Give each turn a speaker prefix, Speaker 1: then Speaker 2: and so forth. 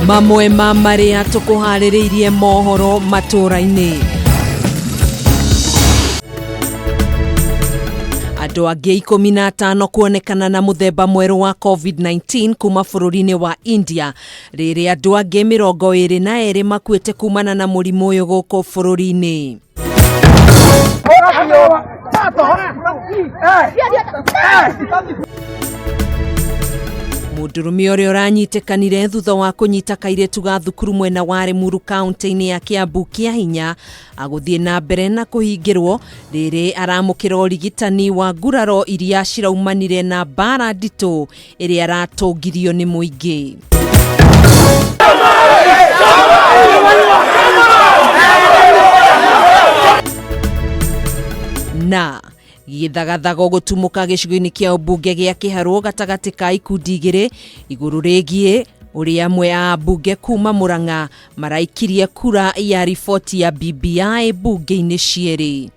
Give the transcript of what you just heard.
Speaker 1: Mamwe ma marĩa tũkũharĩrĩirie mohoro matũũra-inĩ. Andũ angĩ 15 kuonekana na mũthemba mwerũ wa COVID-19 kuma bũrũri-inĩ wa India, rĩrĩa andũ angĩ 22 makuĩte kumana na mũrimũ ũyũ gũkũ bũrũri-inĩ. Mũndũrũme ũrĩa ũranyitĩkanire thutha wa kũnyita kairĩtu ga thukuru mwena wa Limuru kaunti-inĩ ya Kiambu kĩa hinya agũthiĩ na mbere na kũhingĩrwo rĩrĩ aramũkĩra ũrigitani wa nguraro iria ciraumanire na mbara nditũ ĩrĩa aratũngirio nĩ mũingĩ. Na gĩthagathago gũtumũka gĩcigo-inĩ kĩa ũmbunge gĩa Kĩharũ gatagatĩ ka ikundi igĩrĩ igũrũ rĩgiĩ ũrĩa amwe a ambunge kuma Murang'a maraikirie kura ya riboti ya BBI mbunge-inĩ cierĩ.